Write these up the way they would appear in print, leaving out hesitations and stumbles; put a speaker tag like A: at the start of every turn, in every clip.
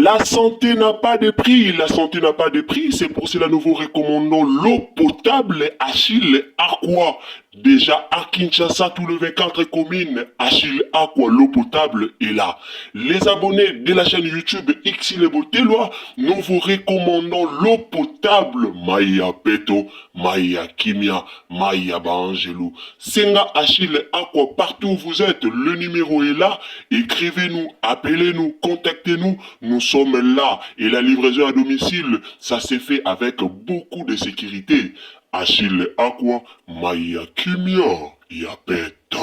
A: La santé n'a pas de prix, la santé n'a pas de prix, c'est pour cela nous vous recommandons l'eau potable Achille Aqua. Déjà à Kinshasa, tous les 24 communes, Achille Aqua, l'eau potable est là. Les abonnés de la chaîne YouTube Xile Boteloi, nous vous recommandons l'eau potable Maya Peto, Maya Kimia, Maya Baangelou. Senga Achille Aqua, partout où vous êtes, le numéro est là. Écrivez-nous, appelez-nous, contactez-nous. Nous sommes là. Et la livraison à domicile, ça s'est fait avec beaucoup de sécurité. Achille Aqua, Maya Kimia, Yapeta.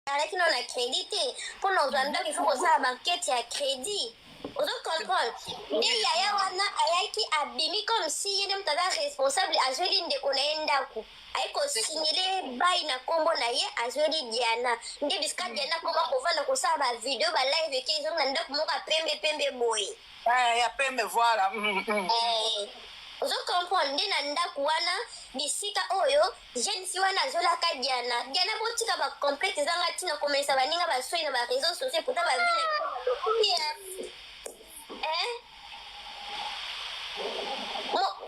B: Alaki nano na crédit te. Mpo na ozwa ndako, ifo kosala bankete ya crédit, ozo comprendre? Nde yaya wana ayaki, abimi comme si ye nde moto aza responsable. Azweli ndeko na ye ndako, aye kosignele bai na nkombo na ye, azweli Diana. Nde bisika Diana koma kovanda, kosala bavideo, balive, eke ezongi na ndako moko ya pembe pembe boye.
C: Eh, ya pembe, voilà.
B: Ozo comprendre? Nde na ndako wana, bisika oyo jeune fille wana azolaka Diana. Diana, botika bacomplexe ezanga ntina, komelisa baninga basoi na baréseaux sociaux, pourtant bavie eh?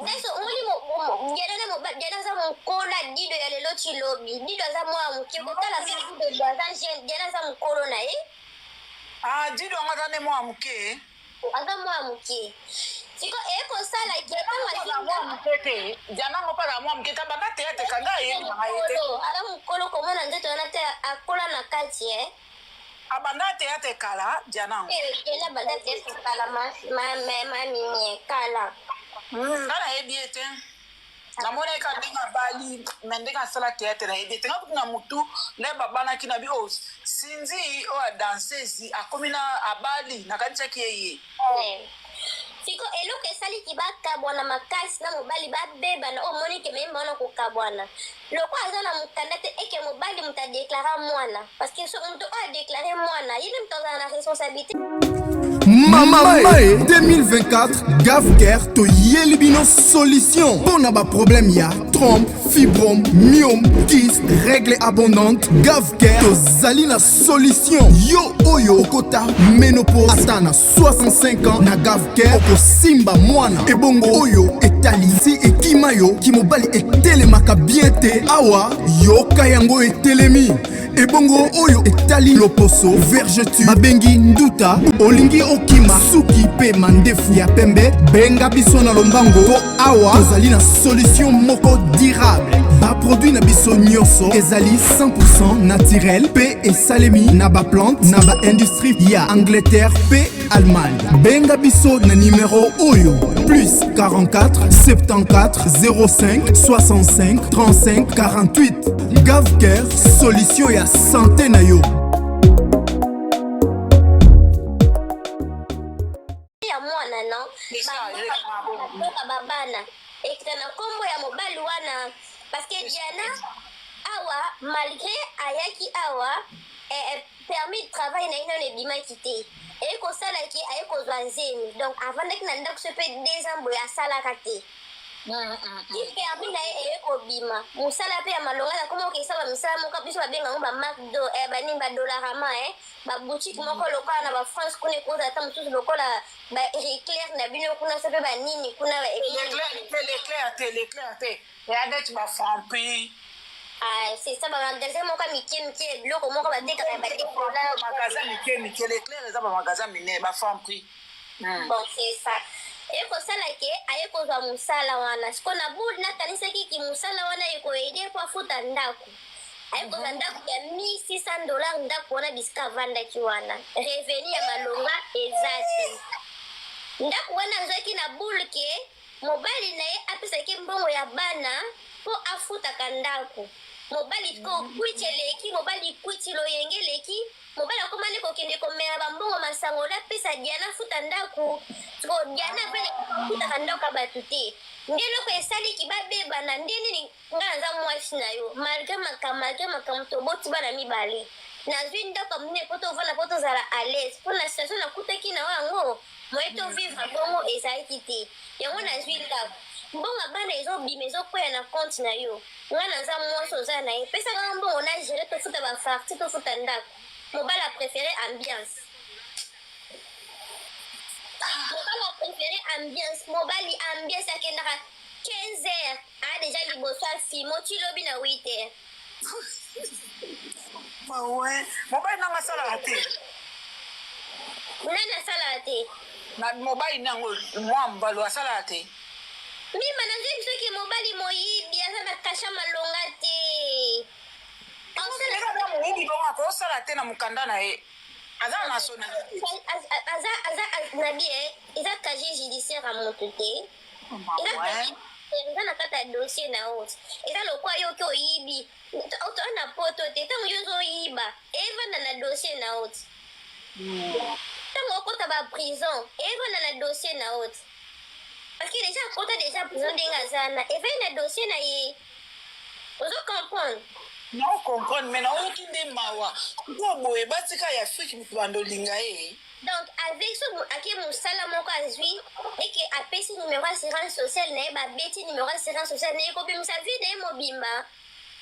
B: Eso omoni, Diana na mobali, Diana aza mokolo ya Dido ya lelo. Tilobi Dido aza mwana moke, kotala mpe Dido aza jeune, Diana aza mokolo na ye.
C: Ah, Dido yango aza nde mwana moke?
B: Aza mwana moke. Siko eye kosala ke ntango
C: Mwana moke te. Diana yango mpe aza mwana moke te. Banda théâtre kanga, ayebi nanga ye te.
B: Aza mokolo, komona nzoto wana te, akola na kati e.
C: Abanda théâtre kala, Diana yango.
B: Diana banda théâtre kala, mamimie, kala.
C: Nga nayebi ye te. Namoni eka ndenge abali, me ndenge asala théâtre, nayebi ye te. Nga kutu na motu nde babanaki na bi oyo Sinzi oyo adanseuse akomi na abali, nakanisaki ye ye.
B: Siko eloko esaliki bakabwana makasi na mobali, babebana, oyo omoni ke mayemba wana kokabwana, lokola aza na mokanda te, eke mobali moto adeklara mwana, parce que so moto oyo adeklare mwana, ye nde moto azala na responsabilité.
D: Mama Mae 2024, Gavcare toyeli bino solution mpo na baproblème ya trompe, fibrome, myome, kyste, règle abondante. Gavcare tozali na solution. Yo oyo okota ménopause ata na 65 ans, na Gavcare okosimba mwana. Ebongo oyo etali si ekima yo kimobali etelemaka bien te, awa yoka yango etelemi. Ebongo oyo etali loposo, vergeture babengi nduta, olingi okima suki mpe mandefu ya pembe, benga biso na lombango mpo awa tozali na solution moko durable. Baproduit na biso nyonso ezali 100 naturel mpe esalemi na baplante na baindustrie ya Angleterre mpe Allemagne. Benga biso na nimero oyo: plus 44 74 05 65 35 48. Gavcare, solution ya santé na yo.
B: Ya mwana non, baboka babana ekita na nkombo ya mobali wana, parce que Diana awa, malgré ayaki awa, permis de travail na ye nano ebimaki te. Eye kosalaki aye kozwa nzemi, donc avandaki na ndako so mpe 2 ans boye, asalaka te. Ti permis na ye eye kobima, mosala mpe ya malonga nakoma okesa bamisala moko biso babenga yango baMcDo, banini, baDollarama, baboutique moko lokola na baFrance kuna, ekozala ata mosusu lokola baLeclerc na bino kuna, so mpe banini kuna.
C: Leclerc te, Leclerc te, eya neti baFranprix.
B: Ah, c'est ça, bamagasin moko ya mike mike, biloko moko batekaka ya badekola.
C: Magasin mike mike. Leclerc eza bamagasin minene, baFranprix.
B: Bon, c'est ça. Eye kosala ke aye kozwa mosala wana. Siko na bule, nakanisaki ki mosala wana ekoaider po afuta ndako. Aye kozwa ndako ya 1600 dollar. Ndako wana, bisika avandaki wana, revenu ya malonga eza te. Ndako wana azwaki na bule ke mobali na ye apesaki mbongo ya bana mpo afutaka ndako. Mobali ko kwiti eleki, mobali kwiti loyenge eleki, mobali akomani kokende komela bambongo masango apesa Diana afuta ndako. Siko Diana mpe afutaka ndako ya bato te. Nde eloko esaliki babebana nde nini? Nga naza mwasi na yo, malgré makambo, malgré makambo, toboti bana mibale, nazwi ndako ya monene mpo tovanda, mpo tozala à l'aise, mpo na situation nakutaki na yo yango moye tovivre bongo ezalaki te. Yango nazwi ndako. Mbongo ya bana ezo bima ezo kweya na compte na yo. Nga naza mwasi oza na ye. Pesa nga mbongo na gerer tofuta ba facture tofuta ndako. Mobali a prefere ambiance. Mobali a prefere ambiance. Mobali ambiance akendaka 15 heures a deja liboso ya fimo ti lobi na 8 heures.
C: Mawe, mobali nanga asalaka te.
B: Nani asalaka te?
C: Na mobali nango mwa mbalo asalaka te.
B: Mima nazoyebi biso ke mobali moyibi aza na kasha malonga te.
C: Aza moyibi bongo akosala te na mokanda na ye. Aza na nationalité.
B: Aza aza na bien eza casier judiciaire ya moto te. Eza eza na kati ya dossier na yo. Eza lokwa yo ke oyibi. Oto na poto te ntango yo ozoyiba evanda na dossier na yo. Ntango okota ba prison evanda na dossier na yo. Parce que déjà akota déjà prison ndenge aza na evandi na dossier na ye. Ozo comprendre?
C: Nao comprendre mais naoyoki nde mawa sikoyo boye batika ya Afrique moto bando olinga ye.
B: Donc avec so ake musala moko azui eke apesi numero assurance sociale na ye babeti numero assurance sociale na ye ekobimisa vie na ye mobimba.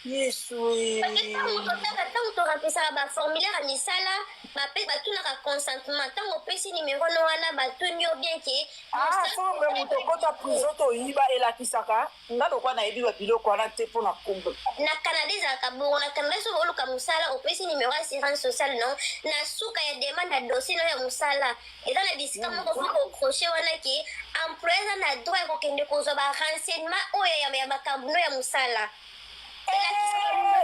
C: Yesu
B: Parce que ntango totaka ntango toremplisaka baformulaire ya misala bape batunaka consentement ntango opesi numero no wana batuni yo bien ke
C: Ah, soki moto okota prison to oyiba elakisaka nga lokwa nayebi ba biloko wana te mpo na kombo.
B: Na Canada ezalaka bongo na Canada soki oluka mosala opesi numero ya assurance sociale no na suka ya demande ya dossier no ya mosala eza na bisika moko faut kokroche wana ke employé aza na droit ya kokende kozwa ba renseignement oyo ya makambo no ya mosala.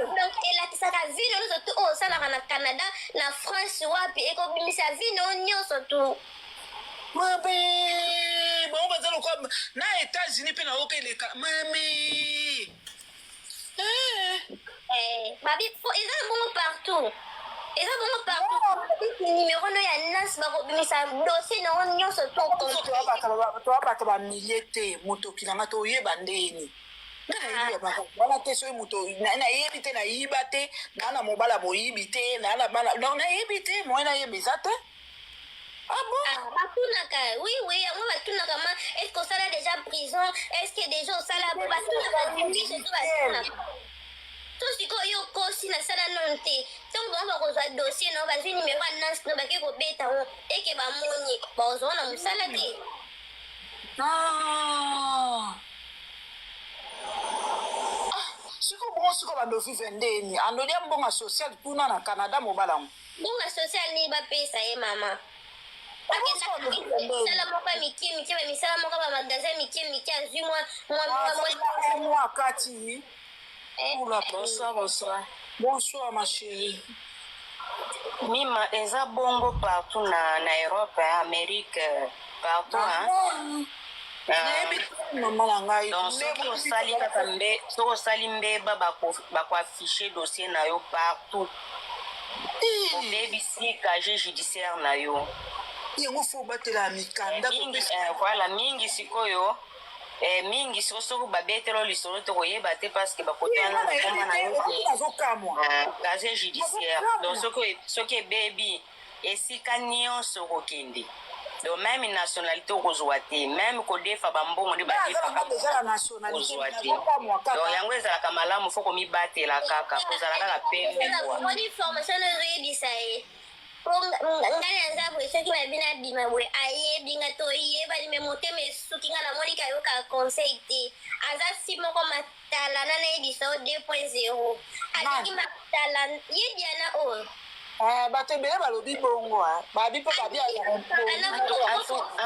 B: Donc elakisaka vie no nyonso tu oyo osalaka na Canada na France wapi ekobimisa vie no nyonso tu.
C: Mabe bango baza lokwa na États-Unis mpe nayoka eleka mame.
B: Eh. Eh, babi po eza bongo partout eza bongo partout numero no ya nas bakobimisa dossier na yo nyonso to
C: toa bato bamilie te moto okilanga toyeba ndeni nga nayebi ya makambo wana te soki moto nayebi te nayiba te naa na mobala moyibi te naa na bana donc nayebi te moyen nayeba eza te. Ah bon?
B: Ah, batunaka oui oui yango batunaka ma est ce que osala déjà prison est ce que déjà osala batunaka biso to batunaka to sikoyo yo okosi nasala nanu te ntango bango bakozwa dossier nao bazwi numero ya nance no bake kobeta yango eke bamoni bakozwa na mosala te.
C: Ah. Ah, sikoyo bongo sikoyo bando vivre ndeni andolia mbongo social kuna na Canada mobala yango
B: Mbongo social nini bapesa ye mama? Misala moko ya mike mike, ba misala moko ba magasin mike mike, azwi mwa mwa mwa
C: mwa mwa kati. Oula, bonsoir, bonsoir. Bonsoir ma chérie.
E: Mima eza bongo partout na na Europe, hein, Amérique, partout hein.
C: Nayebi te mama na ngai.
E: Donc soki osali kaka mbe, soki osali mbeba bako bako afficher dossier na yo partout. Obebisi casier judiciaire na yo.
C: Yango fo obatela mikanda.
E: Mingi, eh, voilà, mingi sikoyo eh, mingi sikoyo soki babetelo lisolo tokoyeba te parce que bakotana na koma na yo te. Casier judiciaire. Donc soki soki ebebi esika nyonso okokende donc meme nationalité okozwa te meme kodefa bambongo nde badefaka kozwa te donc yango ezalaka malamu fo komibatela kaka kozala kaka pembe.
B: Omoni formation ozoyebisa ye po ngai naza boye soki babi nabima boye ayebi nga toyebani me motema esuki nga namoni kayoka conseil te aza si moko matalana nayebisa yo 2.0 alingi matala ye Diana oyo.
C: Eh, bato ebele balobi bongo babi mpe babi.
E: En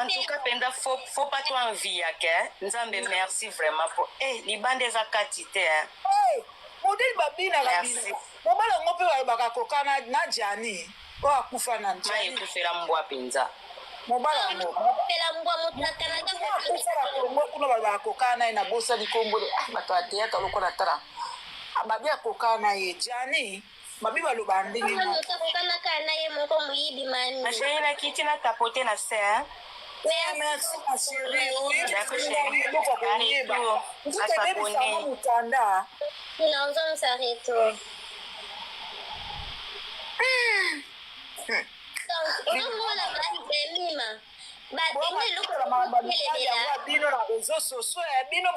E: tout cas mpenza faut pas to enviaka Nzambe merci vraiment po eh, libanda eza kati te.
C: Hey, modele babinaka mobali yango mpe balobaka koka na Gianni oyo akufa na
E: Mai ekufela mbwa mpenza.
C: Mobali yango
B: mbwa moto na Canada
C: akufa na Kongo kuna balobaka koka na ye nabosani kombo. Ah, bato ya théâtre lokola tala babi akoka na ye Gianni babi baloba ndenge
B: moto akokanaka na ye moko moyibi mami.
E: Ma chérie nakiti na tapote na se.
C: Merci ma chérie, oyebi koyeba nzuka ebebisanga mokanda.
B: Nazongisa retour. Donc ozomona bamima Babenga eloko
C: yango bino na réseau sociaux ya bino,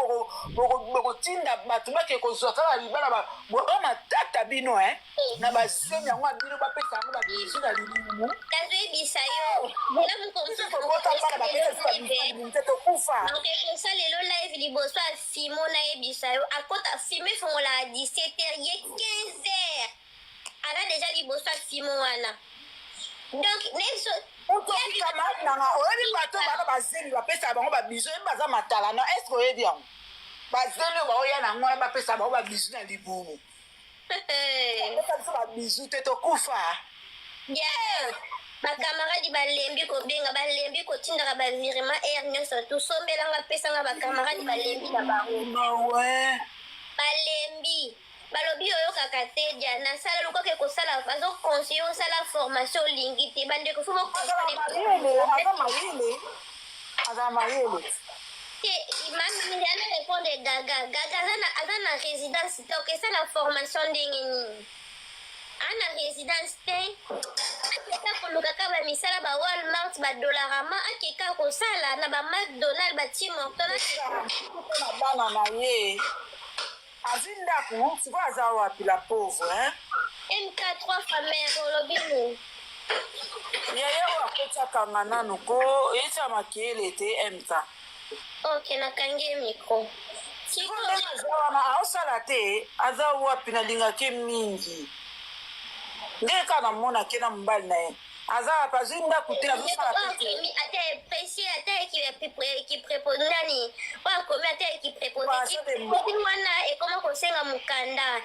C: bokotinda bato bake kozwa kaka libala. Boa matata bino e na bazemi yango ya bino, bapesa yango babizu na libumu.
B: Nazoyebisa yo.
C: Kobota bana, bapesa biso babizu na libumu te, tokufa.
B: Okekosala lelo live liboso ya fimo. Nayebisa yo, akota fimo, efongolaka 17 heures, ye 15 heures aza déjà liboso ya fimo wana. Donc nebiso.
C: Camarade nanga, oyebi bato bana bazemi bapesaka bango babizu? Oyebi baza matala na est-ce oyebi yango? Bazemi oyo baoya nango wana, bapesaka bango babizu na libumu. Bapesa biso babizu te, tokufa.
B: Yeah. Bakamaradi balembi kobenga, balembi kotindaka bavirement aire nyonso, tosombelanga, pesanga. Bakamaradi balembi na bango.
C: Mawe.
B: Balembi, balobi oyokaka te. Dia nasala lukaka kosala, bazoconseille osala formation, olingi te. Bandeko, fo
C: Azala mayele, aza mayele, azala mayele.
B: Te, mami ana répondre Gaga. Gaga aza na résidence te, okesala formation ndenge nini? Ana résidence te, akeka kolukaka bamisala, ba Walmart, baDollarama, akeka kosala na ba McDonald, ba Tim Horton.
C: Na bana na ye, azwi ndako sikoyo, aza wapi la pauvre, hein?
B: Mk3 famer, olobi nini?
C: Yaya oyo akotiakanga nanu ko etia makele te, MK.
B: Ok, nakangi ye micro.
C: Sikoyo ndenge aza wana, aosala te, aza wapi? Nalingaki mingi ndenge kaka namonake na mobali na ye. Aza wapi? Azwi ndako te, azosala pe te.
B: Ata presse, ata ekiprepo nani oyo akomi, ata ekipreposé wana ekoma kosenga mokanda.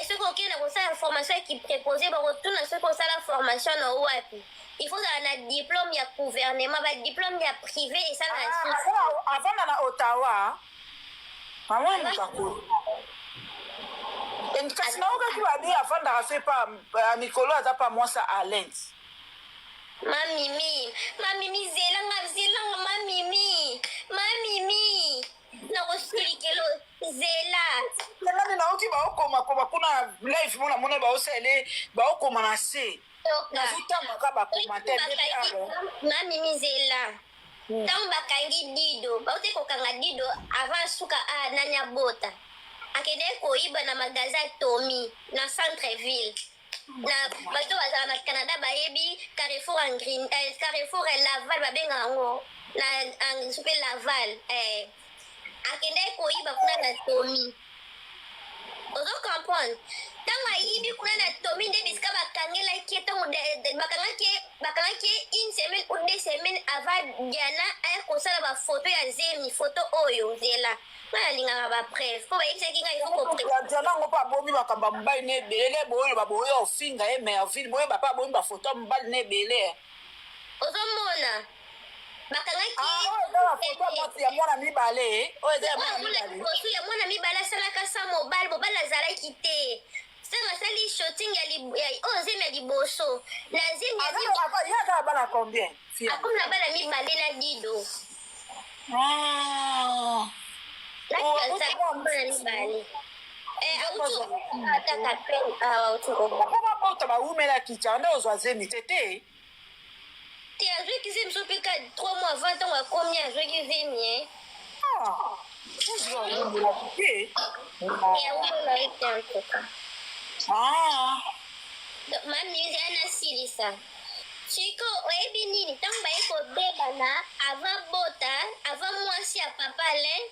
B: Soki okende kosala formation ekipreposé, bakotuna soki osala formation na wapi. Il faut ozala na diplôme ya gouvernement, badiplôme ya privé esalaka.
C: Avanda na Ottawa, mama Mokakolo. Kasi naokaki babi avandaka so epa mikolo, aza pa mwasi Alent.
B: Mamimi, mamimi, zelanga, zelanga, mamimi, mamimi, nakosilikelo, zela.
C: Ngani naoki baokomakoma kuna live mo, namona baosele baokoma na se, nazotangaka bacommentaire.
B: Mamimi, zela. Ntango bakangi Dido, bauti kokanga Dido avant suka a nani abota, akendeki koyiba na magasin Tomi na centre ville. Na bato bazala na Canada bayebi Carrefour en green, Carrefour Laval babengaka yango na mpe Laval. Akendeki koyiba kuna na Tomi, ozo comprendre? Ntango ayibi kuna na Tomi, nde bisika bakangelaki ye. Ntango bakangaki ye une semaine ou 2 semaines avant Diana aya kosala bafoto ya zemi. Foto oyo, nzela ngai nalingaka bapreuve, mpo bayebisaki ngai ifo.
C: Diana yango mpo abomi makambo ya mobali na ebele. Boyoloba, boyo ofinga ye Merville, boyeba mpe abomi bafoto ya mobali na ebele.
B: Ozomona, bakangaki.
C: Oyo eza bafoto ya mwana mibale, oyo eza ya mwana mibale.
B: Liboso ya mwana mibale, asalaka sa mobali, mobali azalaki te. Ntango asali shooting ya oyo zemi ya liboso na zemi.
C: Ye aza na bana combien?
B: Akomi na bana mibale na Dido. Bana mibale, auti kaka pene awa, auti.
C: Po babota, bawumelaki tia nde ozwa zemi te te.
B: Te, azwaki zemi so mpe ka 3 mois avant. Ntango akomi, azwaki zemi e.
C: Te.
B: Awumelaki te en tout cas. Mami, eza nasilisa. Siko oyebi nini? Ntango baye kobebana, avant bota, avant mwasi ya papa Alain,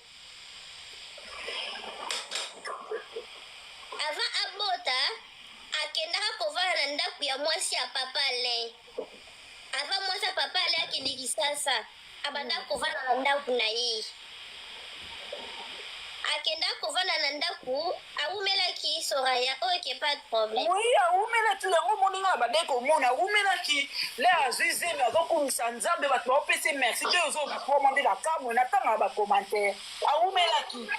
B: avant abota, akendaka kovanda na ndako ya mwasi ya papa Alain. Avant mwasi ya papa Alain akende Kisasa, abanda kovanda na ndako na ye. Akenda kovanda na ndako, awumelaki. Soraya oyo ke pas de problème.
C: Oui, awumelaki yango. Moninga bande komona awumelaki le azwi zemi, azokumisa Nzambe, bato baopesa merci te. Ozokoma nde na kamwe na ntango ya bacommentaire, awumelaki.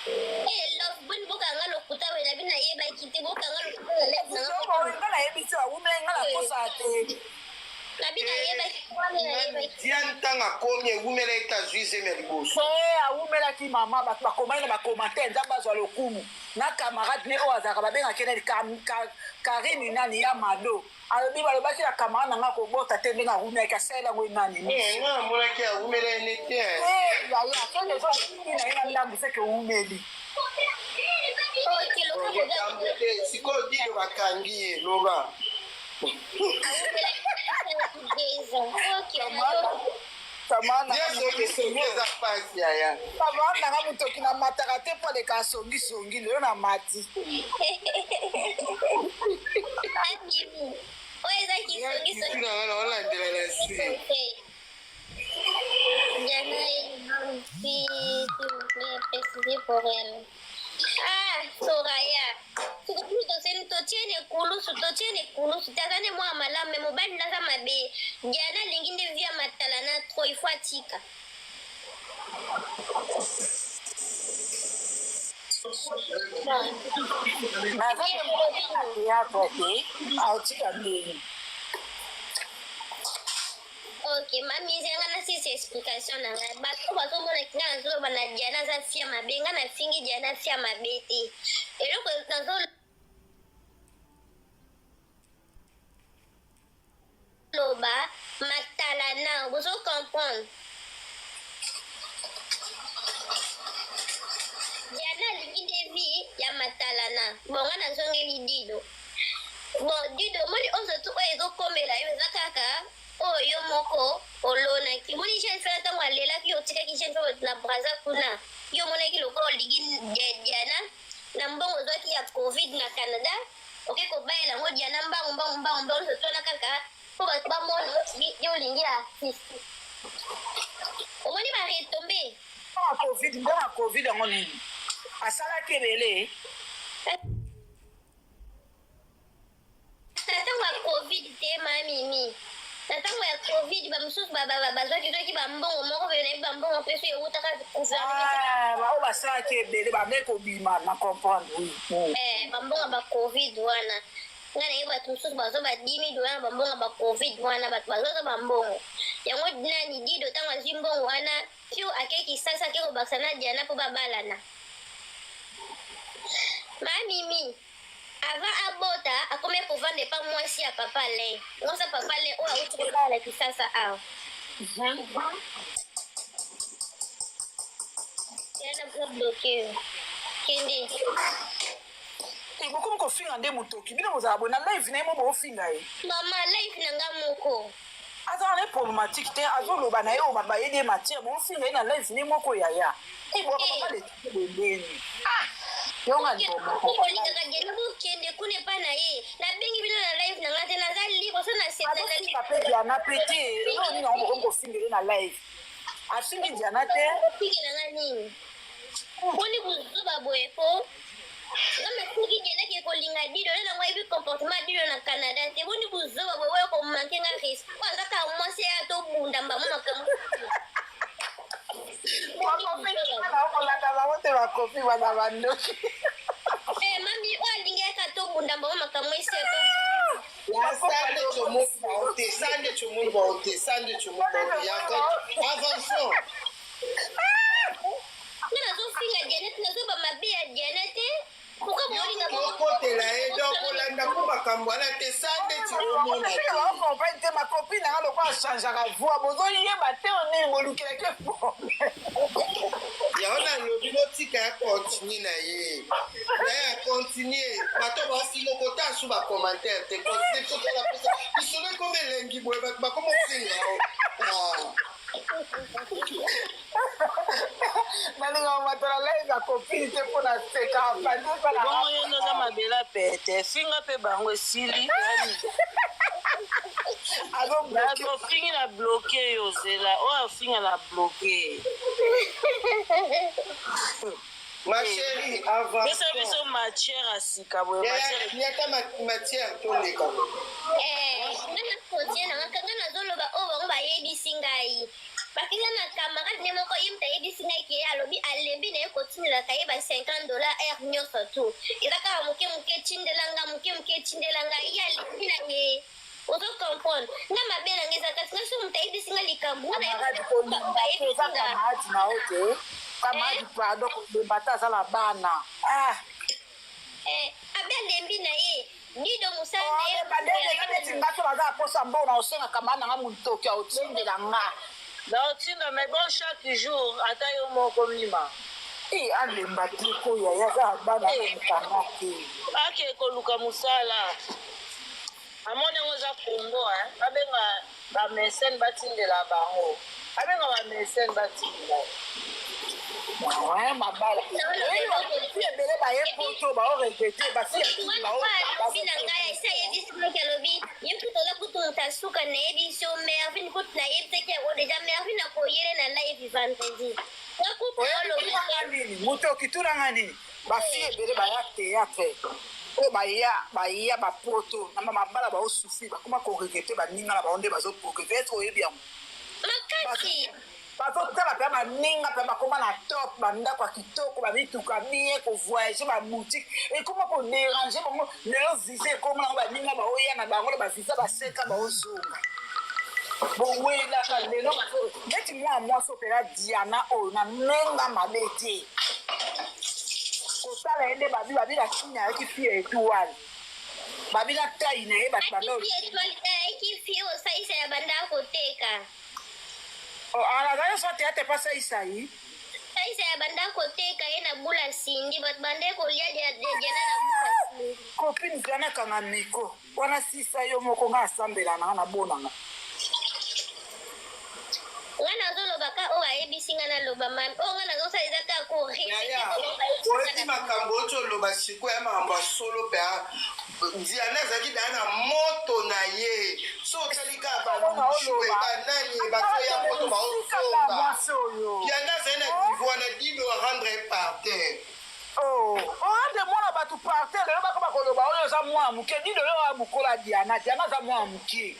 B: Eh, love boni, bokanga lokuta oyo nabi, nayebaki te. Bokanga lokuta na live nanga.
C: Nga nayebi te, awumelaki, nga nakosala te.
B: Nabi nayebaki wana, nayebaki.
F: Diane, ntango akomi, ewumela ete azwi zemi ya liboso.
C: E, awumelaki mama. Bato bakomaki na bacommentaire, Nzambe azwa lokumu. Na camarade ne oyo azalaka babengaka ye nani Karine nani ya Mado alobi balobaki na camarade na nga akobota te ndenge awumelaki asalela yango ye nani
F: Eh, nga namonaki awumela ye ne te eh.
C: Eh, yaya soki eza owumeli na ye na ndambu seke owumeli
B: Ok, loka
F: Bon, likambo te sikoyo dido bakangi ye loba
B: awumelaki 2 ans. Ok, nayoki.
F: Ye songisongi eza pasi yaya.
C: Camarade na nga motoki na mataka te mpo aleka songisongi lelo na mati.
B: Abimi. Oyo eza kisongisongi.
F: Na nga naolandela na se.
B: Diana, s'il vous plaît, précisez pour elle. Ah, Soraya. Sikoyo toseni totie na ekulusu, totie na ekulusu te aza nde mwana malamu me mobali nde aza mabe. Diana alingi nde vie ya matala na trop, il faut atika.
C: Naza nde mobali na théâtre te aotika ndenge.
B: Ok, mami nzenga na sisi explication na ngai. Bato bazomona ki ngai nazoloba na Diana aza fia mabe, ngai nafingi Diana fia mabe te. Eloko nazoloba matalana, bozo comprendre. Diana alingi nde vie ya matalana. Bon, ngai nazongeli Dido. Bon, Dido, omoni oyo tu oyo ezokomela yo eza kaka oyo yo moko olonaki. Omoni jeune fille ntango alelaki yo otikaki jeune fille na Brazza kuna. Yo omonaki lokola olingi Diana na mbongo ozwaki ya Covid na Canada, oke kobayela yango Diana mbangu mbangu mbangu mbangu nyonso twana kaka mpo bato bamona yo olingi artiste. Omoni ba retombe.
C: Covid, mbongo ya Covid yango nini? Asalaki ebele.
B: Na ntango ya Covid te, ma Mimi. Na ntango ya Covid, bamosusu bazwaki bambongo moko boye, nayebi bambongo mpe so ewutaka gouvernement.
C: Ah, baoyo basalaki ebele bandaki kobima na comprendre oui.
B: Eh, bambongo ba Covid wana. Ngai nayebi bato mosusu bazwa ba 10 000 dollars bambongo ba Covid wana, bato bazwaka bambongo. Yango nani Dido ntango azwi mbongo wana, Pio ake Kisasa ake kobakisa na Diana mpo babalana. Ma Mimi, avant abota akomi kovanda epa mwasi ya papa Alain. Mwasi ya papa Alain oyo awuti kobala na Kisasa awa. Diana na bloqué yo. Kende.
C: Eh, bokomi kofinga nde motoki bino bozala boye na live na ye mo bofinga ye.
B: Mama live na nga moko.
C: Azala na ye problématique te, azoloba na ye oyo bayebi ye matière, bofinga ye na live ne moko yaya. Eh, bwaka mama leti bembeni. Ah, yonga liboma.
B: Olingaka Diana bokende kuna epa na ye. Nabengi bino na live na nga te, naza libre so na sepela na
C: Azofinga mpe Diana mpe te. Eloko nini yango bokomi kofingela ye na live? Afingi Diana te.
B: Ofingela nga nini? Boni buzoba boye ko? Nga nafingi Diana ke kolinga Dido, nde nango ayebi comportement ya Dido na Canada te. Boni buzoba boye oyo ko manquer nga respect. Oyo aza kaka mwasi ya tobunda mbamo makambo.
C: Bakofi bango te, bakofi baza bandoki.
B: Eh, mami oyo alingi ayaka tobunda mbamo makambo esi ya to
F: Ya sande tshomoni bao te, sande tshomoni bao te, sande tshomoni bao te. Ya avançons.
B: Nga nazofinga Diana te, nazoba mabe ya Diana te. Pourquoi bolinga
F: okotela ye donc olanda ko makambo wana te, sande tshomona te.
C: Okomprendre te, ma copine nanga lokola achangeaka voix, bozoyeba te onini bolukelaki problème.
F: Yango nalobi botika ya continue na ye na ye acontinue bato bafinga kota asu bacommentaire te, continue biso tala posa lisolo ekomi elengi boye, bato bakoma ofinga o.
C: Nalingaka matala live ya copine te mpo na seka bandi.
E: Bongo yo nde oza mabela pete, finga mpe bango esili. Ofingi na bloke yo, zela oyo afinga na bloke.
F: Ma chérie, avance.
E: Pesa biso matière ya sika boye, matière.
F: Niata matière toleka.
B: Eh, nga na kotie na nga nga nazoloba oyo bango bayebisi ngai. Bakisa na camarade ne moko, ye moto ayebisi ngai ke alobi alembi na ye kotindelaka ye ba 50 $ heure nyonso tu. Eza kaka moke moke tindela nga, moke moke tindela nga, ye alembi na ye. Ozo comprendre nga mabe na nga eza kasi nga so moto ayebisi nga likambo nga
C: Camarade kolinga te, eza
B: bayebisi nga.
C: Camarade na yo te, camarade, pardon, kolemba te, aza na bana. Ah.
B: Eh, abe alembi na ye dido mosala na ye
C: badenge neti nga so baza aposa mbongo na osengaka maa nanga motoki aotindela nga.
E: Naotinda mais bon chaque jour ata yo moko mima.
C: E alemba te ko yaya aza bana mokanga te.
E: Ake koluka mosala. Amoni yango eza Congo hein. Babenga ba mécène batindela bango. Babenga ba mécène batindela.
C: Ouais, mabala fi ebele baye poto baoregrete basi
B: alobi na ngai esi ayebisi noki alobi ye kutu oza kutu moto asuka nayebi so Mervin kutu nayebisaki yango deja Mervin akoyele na live vendredi nga kutu olobi
C: nini moto okitunanga nini bafi ebele baya théâtre oyo baya baya bapoto na mabala baosufri bakoma koregrete baninga na bango nde bazoprogrete ese oyebi yango
B: makasi.
C: Bazotala mpe baninga mpe bakoma na top bandako ya kitoko bamituka bien kovoyage baboutique ekoma koderange bango. Lelo visa ekoma nango baninga baoya na bango na bavisa baseka baozonga bowelaka lelo neti mwana mwasi opela Diana oyo na nenga mabe te kotala ye nde babi babi na kini ayaki fille étoile babi na tai na ye bato banda
B: ayaki fille osalisa ya banda koteka.
C: Azali so théâtre pa saisai.
B: Salisa ya banda koteka ye na bula sindi bato banda kolia Diana na bula sindi.
C: Copine Diana kanga miko wana sisa yo moko nga asambela nanga na bonanga.
B: Nga nazoloba ka oyo ayebisi nga naloba mami oyo nga nazosala eza kaka
F: Yaya, oyebi makambo oti oloba sikoyo ya makambo ya solo mpe Diana azalaki daya na moto na ye. So otali kaka balusue banani bato ya poto baozonga Diana azali na niveau wana Dido rendre par terre.
C: Orande mwana bato par terre lelo bako bakoloba oyo oza mwana moke Dido oyo oya mokola Diana Diana aza mwana moke.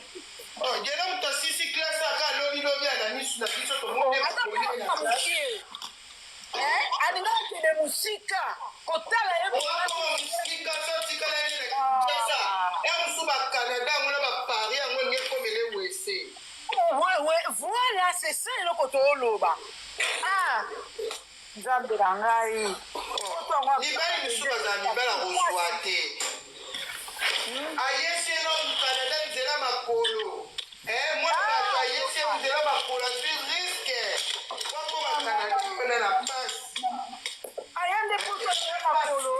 F: Diana moto asisi classe aka alobi lobi na misu na biso tomoni
C: aza mwana moke alingaka kende mosika kotala ye
F: mosika so tikala ye na Kinshasa ya mosu bacanada yango na baparis yango elingi ekomela ewese.
C: Voilà, c'est ça eloko tooloba. Ah, nzambe na ngai.
F: Mibali mosusu bazala mibali akozwa te ayesi ye na Canada nzela makolo mwana bato ayesi ye nzela makolo azwi risque wakoma Canada wana na pasi.
C: Aya nde poto nzela makolo.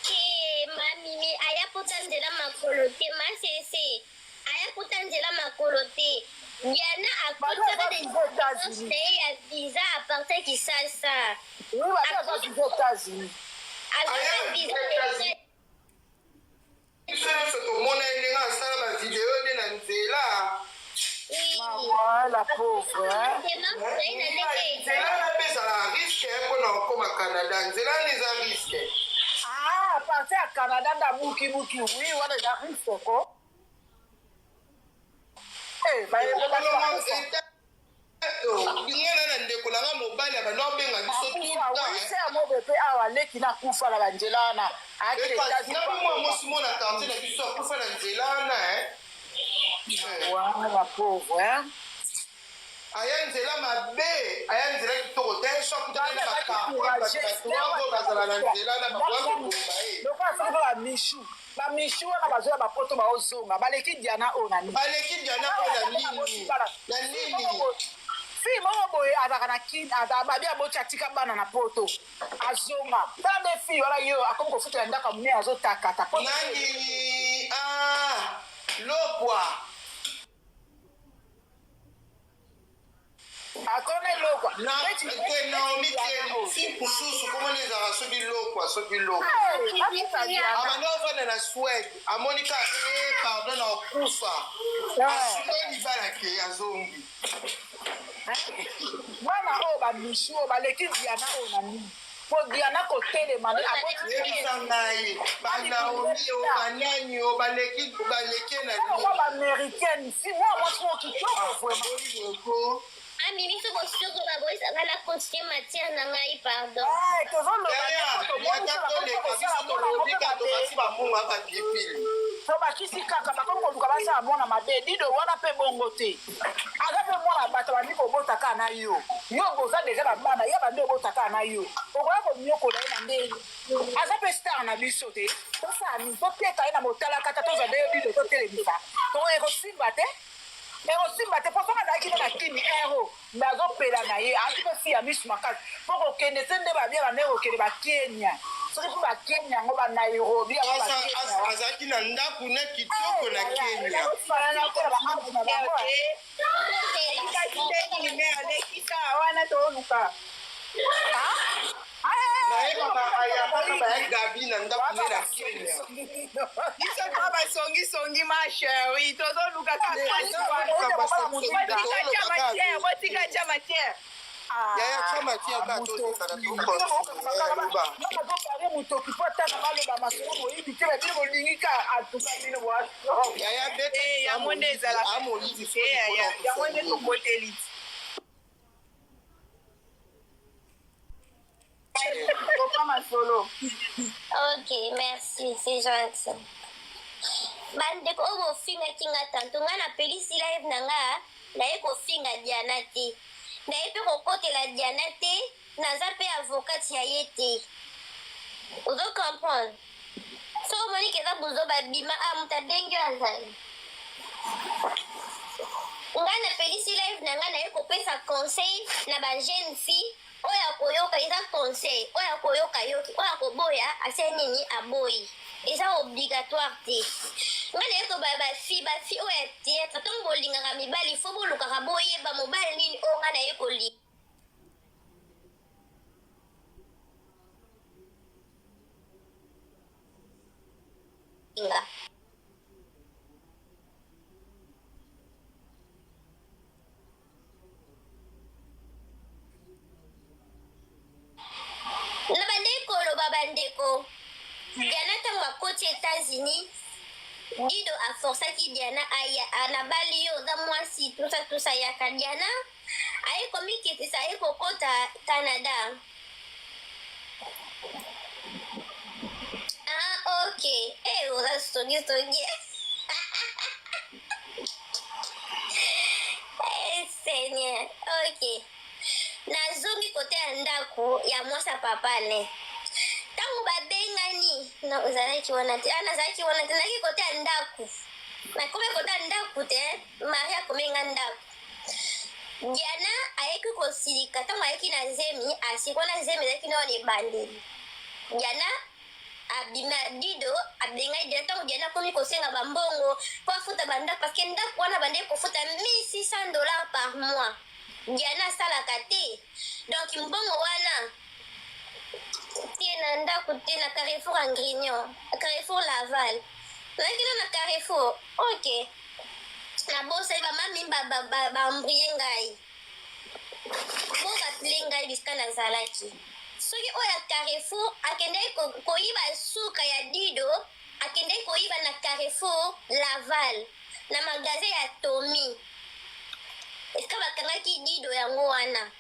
B: Te mamimi aya pota nzela makolo te masese aya pota nzela makolo te Diana akotaka na ye ya visa à partir Kinshasa.
C: Oui, bato aza visa États-Unis.
B: Azwaka visa.
F: Biso nyonso tomona ye ndenge asala bavideo nde na nzela.
C: La pauvre.
F: Nzela wana mpe ezala risque mpona kokóma Canada nzela wana eza risque.
C: Ah, partir ya Canada nde abukibuki wi wana eza risque ko.
F: Ngana na ndeko nanga mobali ya bando abenga biso
C: tout ya mobe mpe awa leki nakufa na banzela wana.
F: Na mwa mwasi mo na quartier na biso akufa na nzela wana.
C: Wana la pauvre.
F: Aya nzela mabe aya nzela kitoko te so akutana na bakarto bazala na nzela na bakoya koboma ye.
C: Lokola soki mpe bamishu bamishu wana bazoya bapoto baozonga baleki Diana oyo na nini.
F: Baleki Diana oyo na nini na nini.
C: Fille moko boye azalaka na kini babi aboti atika bana na poto azonga tala nde fille wana yo akomi kofutela ndako ya monene azotakata.
F: Nani ah lokwa.
C: Akona elokwa.
F: Te Naomi te fi mosusu komona ezalaka soki lokwa soki lokwa abanda ofanda na Swede amoni kaka e pardon na okufa asuka libala ke azongi.
C: Bana oyo bamishu oyo baleki Diana oyo na nini po Diana kotelema nde
F: yebisa ngai banaomi oyo banani oyo baleki baleki na
C: nini baaméricaine si mwa mwasi moko kitoko vraiment.
B: Amimi so bosoko baboyisanga na continue matière na ngai pardon.
C: Tobakisi kaka bakomi koluka. mwasi ya mwana mabe dido wana mpe bongo te aza mpe mwana bato bandi kobota kaka na yo yo boza deja na bana ye bandi obota kaka na yo okoya konyokola ye na ndenge aza mpe star na biso te tosala nini toteka ye na motalakata tozwa nde yo dido totelemisa to ekosimba te ekosimba te mpo soki azalaki nde na kini ero me azopela na ye azalaki mpe fi ya misu makasi mpo kokende se nde babia bande kokende bakenya soki mpe bakenya yango banairobi yango
F: azalaki na ndako na kitoko na kenya
G: wana toluka
F: nayebaka ayambaka baya gabi na ndako ne na kenya
G: biso toa basongisongi ma cherie tozoluka kakabotika tia matière
F: yaya tia matière kaka tozokaka tokoba
C: motoki po ata baloba masolo moyibi te babino bolingi ka atuka bino
F: yaya beta
G: yango nde ezalaka yango nde tokoteli Papa masolo.
B: Ok, merci, c'est gentil. Bandeko oyo bofingaki nga tanto nga napelisi live na nga naye kofinga Diana te naye mpe kokotela Diana te naza mpe avocate ya ye te ozo comprendre soki omoni ke eza buzoba bima a moto abengi yo azali nga napelisi live na nga naye kopesa conseil na ba jeune fille oyo akoyoka eza conseil oyo akoyoka yoki oyo akoboya asali nini aboyi eza obligatoire te nga naye kobaya bafi bafi oyo ya theatre ntango bolingaka mibali fo bolukaka boyeba mobali nini oyo nga naye kolinga Na bandeki koloba bandeko, Diana ntango akoti Etats-Unis, Dido aforsaki Diana aya, nabali yo oza mwasi tusa tusa yaka. Diana aye komikitisa aye kokota Canada. Ah, ok. Eh, oza songi songi. Eh, Seigneur. Ok. Nazongi kote ya ndako ya mwasi ya papa ne. Ntango babengani, na ozalaki wana te. Ah, nazalaki wana te. Nazalaki kote ya ndako. Nakomi kote ya ndako te. Marie akomi nga ndako. Diana ayaki kosilika ntango ayaki na zemi, asiko na zemi ezalaki nao na ebandeli. Diana abima Dido abengani Diana ntango Diana akomi kosenga bambongo mpo afuta bandako parce que ndako wana bandeki kofuta 1600 dollars par mois. Diana asalaka te donc mbongo wana te na ndako te na Carrefour en Grignon, Carrefour Laval. Nazalaki nano na Carrefour. Ok. Nabosani ba mami ba ba ba, ba embrouiller ngai. Bo rappeler ngai bisika nazalaki. Soki oyo ya Carrefour akendaki koyiba suka ya Dido, akendaki koyiba na Carrefour Laval na magasin ya Tommy. Esika bakangaki Dido yango wana.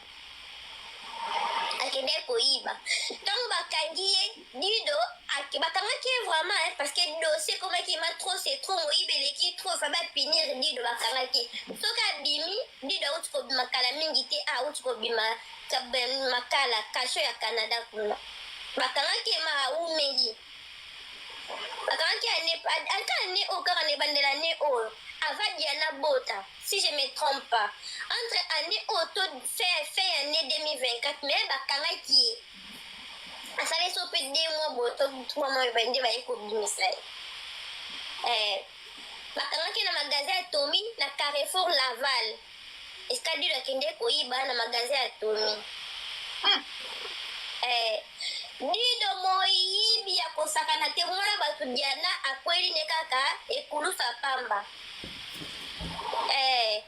B: Akendaki koyiba. Ntango bakangi ye Dido, bakangaki ye vraiment hein, parce que dossier ekomaki ma trop c'est trop, moyibi eleki trop, fa ba punir Dido, bakangaki. Soki abimi, Dido auti kobima kala mingi te, auti kobima makala kasho ya Canada kuna. Bakangaki ye ma awumeli. Bakangaki ane ata ane oyo kaka na ebandela ane oyo avant Diana bota si je me trompe pas entre année oyo to fin fin année 2024 mais bakangaki ye asali so mpe deux mois boye to trois mois nde baye kobimisa ye eh, bakangaki na magasin ya Tommy na Carrefour Laval esika Dido akende koyiba na magasin ya Tommy eh, Dido moyibi ya kosakana te mwana bato Diana akweli ne kaka ekulusa pamba eh,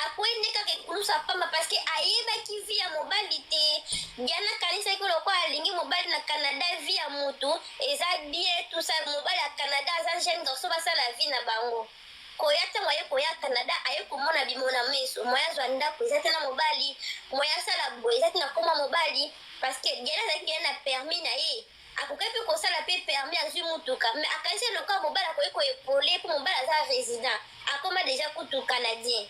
B: akweli nde kaka ekulusa pamba parce que ayebaki vie ya mobali te. Diana akanisaki lokola alingi mobali na Canada vie ya mutu eza bien tout ça, mobali ya Canada aza jeune garçon basala vie na bango. Koya ntango aye koya Canada aye komona bimona meso, moyen azwa ndako eza te na mobali, moyen asala boye eza te na koma mobali parce que Diana azalaki deja na permis na ye. Akokaki mpe kosala mpe permis azwi mutuka mais akanisi lokola mobali akoki ko epauler mpo mobali aza resident akoma dejà kutu canadien.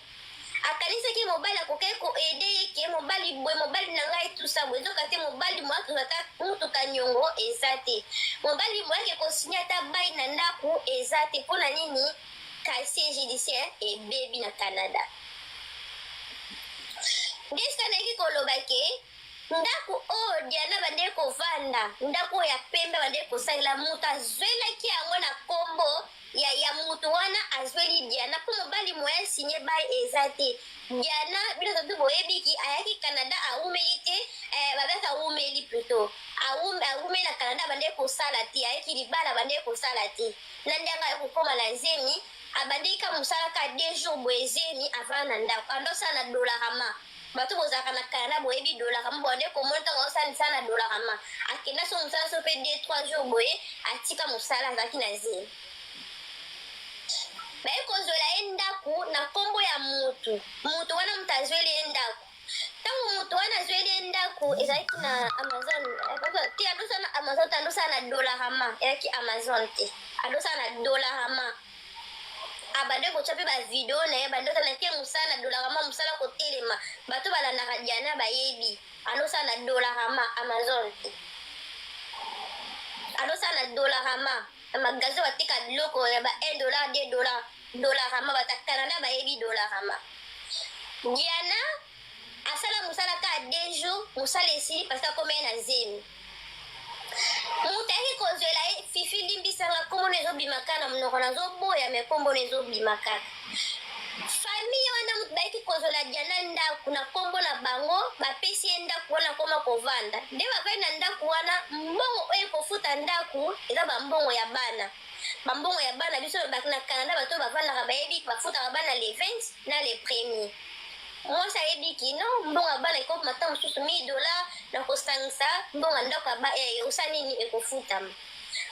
B: Akanisaki mobali akokaki ko aider ye ke mobali boye mobali na ngai tout ça boye nzoka te mobali moyen akozwa ata mutuka niongo eza te. Mobali moyen ake ko signer ata bail na ndaku eza te pona nini casier judiciaire ebebi na Canada. Nde esika nayaki koloba ke Ndaku oyo Diana abandaki kovanda, ndaku oyo ya pembe abandaki kosalela, mutu azuelaki yango na kombo ya ya mutu wana azueli Diana po mobali moyen a signe bail eza te. Diana bino tout boyebi ki ayaki Canada awumeli te eh, babaki awumeli plutot awumeli na Canada abandaki kosala te, ayaki libala abandaki kosala te na ndenge aye kokoma na zemi abandaki ka musala ka deux jours boye zemi avanda na ndaku ando osala na Dollarama. Bato bozalaka na Canada boyebi Dollarama bobande komona ntango azosala misala na Dollarama akenda so mosala so mpe 2 3 jours boye atika mosala azalaki na zemi baye kozwela ye ndako na nkombo ya mutu mutu wana moto azweli ye ndako ntango moto wana azweli ye ndako ezalaki na amazon eh, te adosala na amazon te adosala na dollarama ezalaki amazon te adosala na dollarama Abandaki kotia pe ba video na ye bandi osala ke musala na dollarama musala kotelema bato balandaka Diana bayebi alosala na dollarama Amazon te alosala na dollarama na magasin bateka biloko ya ba 1 dollar 2 dollar dollarama bato ya Canada bayebi dollarama Diana asala musala kaka 2 jours musala esili parce que akomaki na zemi Moto ayaki kozwela ye Fifi limbisa nga kombo no ezobima kaka na monoko nazoboya me kombo no ezobima kaka. Famille wana moto bayaki kozwela Diana ndako na kombo na bango bapesi ye ndako wana akoma kovanda nde bavandi na ndako wana mbongo oyo ekofuta ndako eza bambongo ya bana bambongo ya bana biso na Canada bato oyo bavandaka bayebi bafutaka bana le 20 na le premier Mwasi ayebi ki no mbongo ya bana ekokoma ata mosusu 1000 dollars na kosangisa mbongo ya ndako ya ba eh, osala nini ekofutama.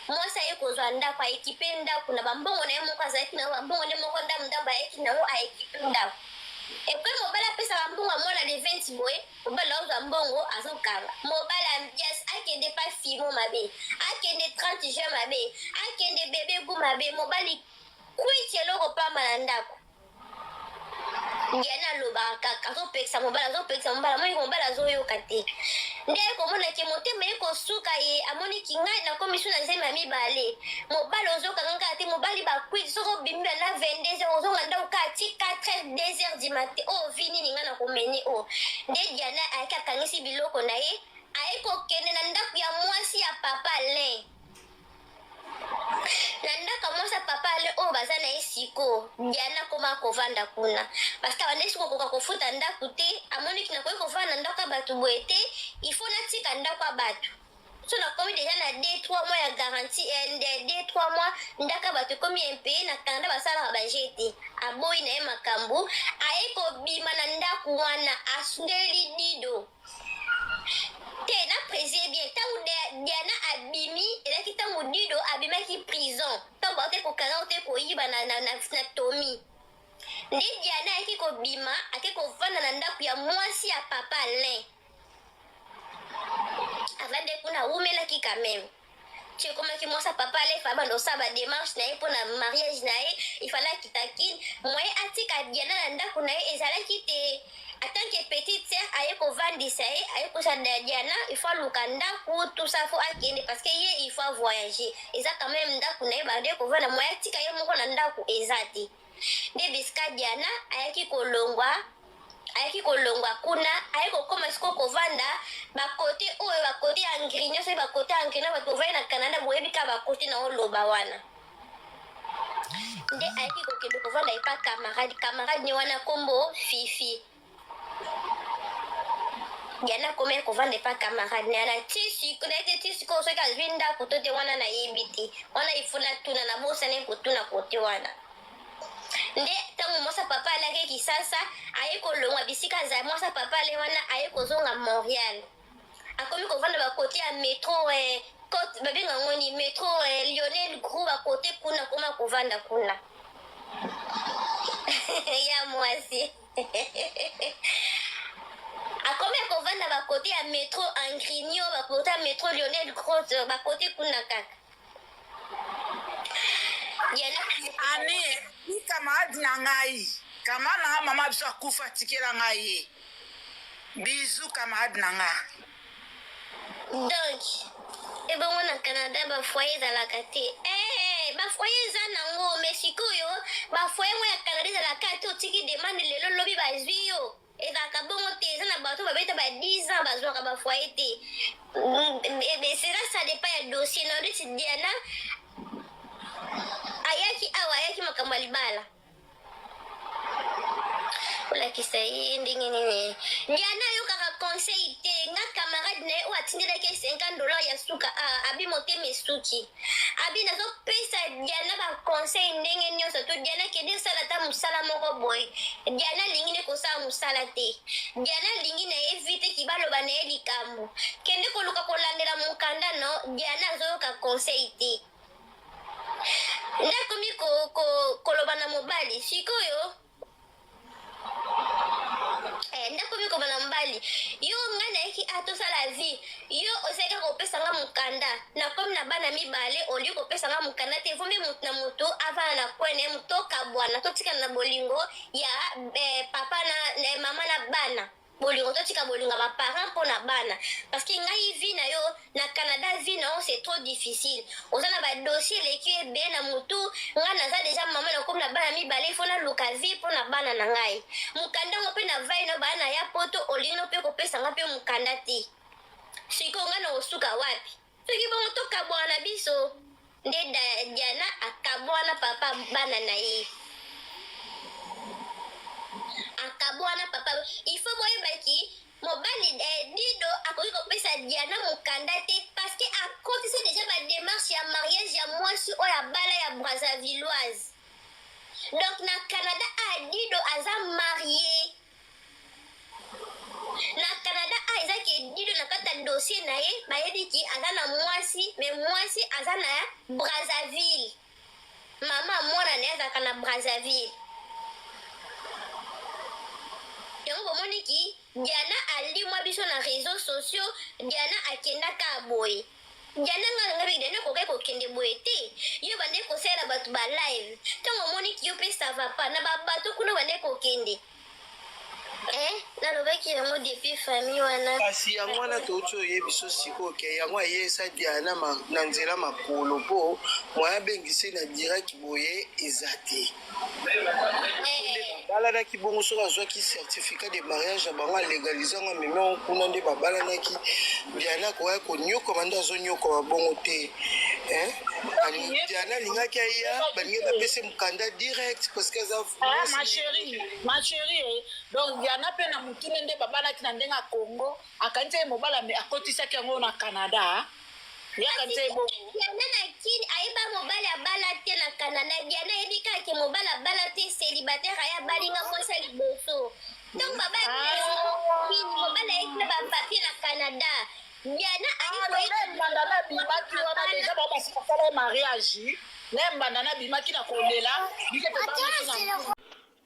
B: Mwasi aye kozwa ndako aekipe ndako na bambongo na ye moko azalaki na bambongo nde moko ndambo ndambo ayaki nango aekipe ndako. Epuis mobali apesaka mbongo ya mwana le 20 boye mobali azwa mbongo azokanga mobali ambiance akende pa fimo mabe akende 30 juin mabe akende bebe gu mabe mobali kwiti eloko pamba na ndako Diana alobaka kaka azopekisa mobali azopekisa mobali amoni mobali azoyoka te nde aye komona ke motema ye kosuka ye amoni ki ngai nakomi su na zemi ya mibale mobali ozokanga kaka te mobali bakwiti soki obimi na 22 heures ozonga ndako kaka ti 4 heures 2 heures du matin oyo oh, vi nini ngai nakomene oyo oh. nde Diana ayaki akangisi biloko na ye aye kokende na ndako ya mwasi ya papa Alain na ndako ya mwasi ya papa ale oyo baza na ye siko Diana akoma kovanda kuna parce que abandaki kokoka kofuta ndako te amoniki nakoki kovanda na ndako ya bato boye te il faut natika ndako ya bato so nakomi deja na 2 3 mois ya garantie eh, 2 3 mois ndako ya bato ekomi impeye na Canada basalaka baje te aboyi na ye makambo aye kobima na ndako wana asundeli dido te na préciser bien ntango Diana abimi ezalaki ntango Dido abimaki prison ntango baote kokanga ote koyiba na, na, na, na Tommy nde Diana ayaki kobima ake kovanda na ndako ya mwasi ya papa Alain avande kuna awumelaki quand même ti ekomaki mwasi ya papa Alain abanda kosala ba demarche na ye mpo na mariage na ye il fallait akita kin moyen atika Diana na ndako na ye ezalaki te en tant que petite sœur aye kovandisa ye aye kosa Diana il faut aluka ndako tout ça faut akende parce que ye il faut voyager eza quand même ndako na ye bande kovanda moyen atika ye moko na ndako eza te nde bisika Diana ayaki kolongwa ayaki kolongwa kuna aye kokoma sikoyo kovanda bakote oyo bakote ya ngrigno soki bakote ya ngrigno bato bovandi na canada boyebi kaka bakote na oloba wana nde ayaki kokende kovanda epa camarade camarade ne wana kombo fifi Diana akomaki kovanda epa camarade na ye na ti sikoyo naye te ti sikoyo soki azwi ndako to te wana nayebi te wana ifo natuna nabosani kotuna kote wana nde ntango mwasi ya papa alaki kisasa aye kolongwa bisika azali mwasi ya papa ale wana aye kozonga montreal akomi kovanda bakote ya metro eh, cote babenga yango ni metro eh, lionel gros bakote kuna akoma kovanda kuna ya mwasi. Akomi ya kovanda ba kote ya metro Angrignon, ba kote ya metro Lionel Grotte, ba kote kuna kaka. Diana
C: Annie, ni camarade na ngai. Camarade na ngai mama biso akufa atikela ngai ye. Bisous camarade na nga.
B: Donc ebongo na Canada ba foyer ezalaka te? Eh, ba foyer eza nango mais sikoyo ba foyer ngo ya Canada ezalaka te, otiki demande lelo lobi bazwi yo. Ezalaka bongo te, eza na bato babeta ba 10 ans bazwaka ba foyer te. Cela ça dépend ya dossier na neti Diana ayaki awa ayaki makambo ya libala. Olakisa ye ndenge nini? Diana ayokaka conseil te. Nga camarade na ye oyo atindelaki ye 50 dollars ya suka, ah, abi motema esuki. Abi nazopesa Diana ba conseil ndenge nyonso to Diana kende sala ata mosala moko boye. Diana alingi nde kosala mosala te. Diana alingi na ye vi te ki baloba na ye likambo. Kende koluka kolandela mokanda no, Diana azoyoka conseil te. Nde akomi koloba na mobali sikoyo. Eh, nde akomi koloba na mobali, yo ngai nayeki a tosala vie, yo ozali kaka kopesa nga mokanda, nakomi na bana mibale, olingi kopesa nga mokanda te, vombi motu na motu avanda na coin na ye, motu tokabwana, totikana na bolingo ya eh, papa na eh, mama na bana, bolingo totika bolingo ya baparent mpo na bana, parce que ngai vie na yo na Canada, vie na yo c'est trop difficile, oza na badossier eleki yo ebele na motu, ngai naza déjà mama, nakomi na bana mibale, fo naluka vie mpo na bana na ngai. Mokanda yango mpe na vai no bana ya poto, olingi no mpe kopesa nga mpe mokanda te, sikoyo ngai na kosuka wapi? Soki bongo tokabwana na biso. Nde Diana akabwana papa bana na ye, akabwana papa. Il faut boyebaki mobali eh, Dido akoki kopesa Diana mokanda te parce que akotisi déjà badémarche ya mariage ya mwasi oyo abala ya Brazzavilloise. Donc na Canada a Dido aza marié na Canada a eza ke Dido na kati ya dossier na ye bayebi ki aza na mwasi, mais mwasi aza na Brazzaville, mama mwana na ye azalaka na Brazzaville. Yango bomoni ki Diana alimwa biso na réseaux sociaux. Diana akendaka boye. Diana, nga na ngai, Diana okokaki kokende boye te. Yo bande kosalela bato ba live, ntango omoniki yo mpe ça va pas na babato kuna bande kokende. Eh, nalobaki yango depuis famille wana.
F: Kasi yango wana touti oyebi biso sikoyo ke yango ayesa Diana na nzela makolo mpo moya abengisi na direct boye eza te.
B: Eh,
F: babalanaki bongo, soki azwaki certificat de mariage na bango, alegalize yango, amemi yango kuna nde babalanaki. Diana akoya konyokoma nde azonyokoma bongo te. Eh? Diana alingaki aya, balingi bapesa mokanda direct parce que aza
C: Ah, ma chérie, ma chérie, eh. Donc Diana mpe na motune nde babalaki na ndenge ya Congo, akanisi ye mobali akotisaki yango na Canada, ye akanisi ye bongo.
B: Diana na Kini ayeba mobali abala te na Canada. Diana ayebi kaka ke mobali abala te, célibataire, aye abalinga mwasi ya liboso. Ntango babali, mobali ayeki na bapapier na Canada. Diana
C: Ah, donc na mbanda nabimaki wana déjà, bao basi basala ye mariage na mbanda nabimaki na kolela biso mpe bamaki na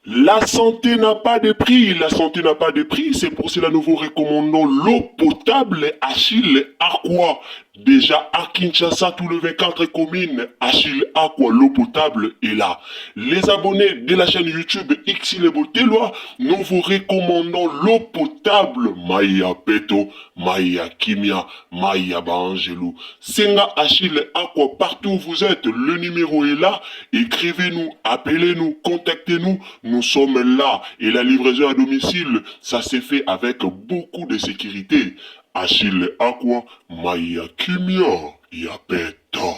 A: La santé n'a pas de prix, la santé n'a pas de prix, c'est pour cela nous vous recommandons l'eau potable Achille Aqua. Déjà à Kinshasa, tous les 24 communes, Achille Aqua, l'eau potable est là. Les abonnés de la chaîne YouTube Xile Boteloi, nous vous recommandons l'eau potable Maya Peto, Maya Kimia, Maya Baangelou. Senga Achille Aqua, partout où vous êtes, le numéro est là. Écrivez-nous, appelez-nous, contactez-nous. Nous sommes là. Et la livraison à domicile, ça s'est fait avec beaucoup de sécurité. Achille Aqua, Maya Kimia, Yapeto.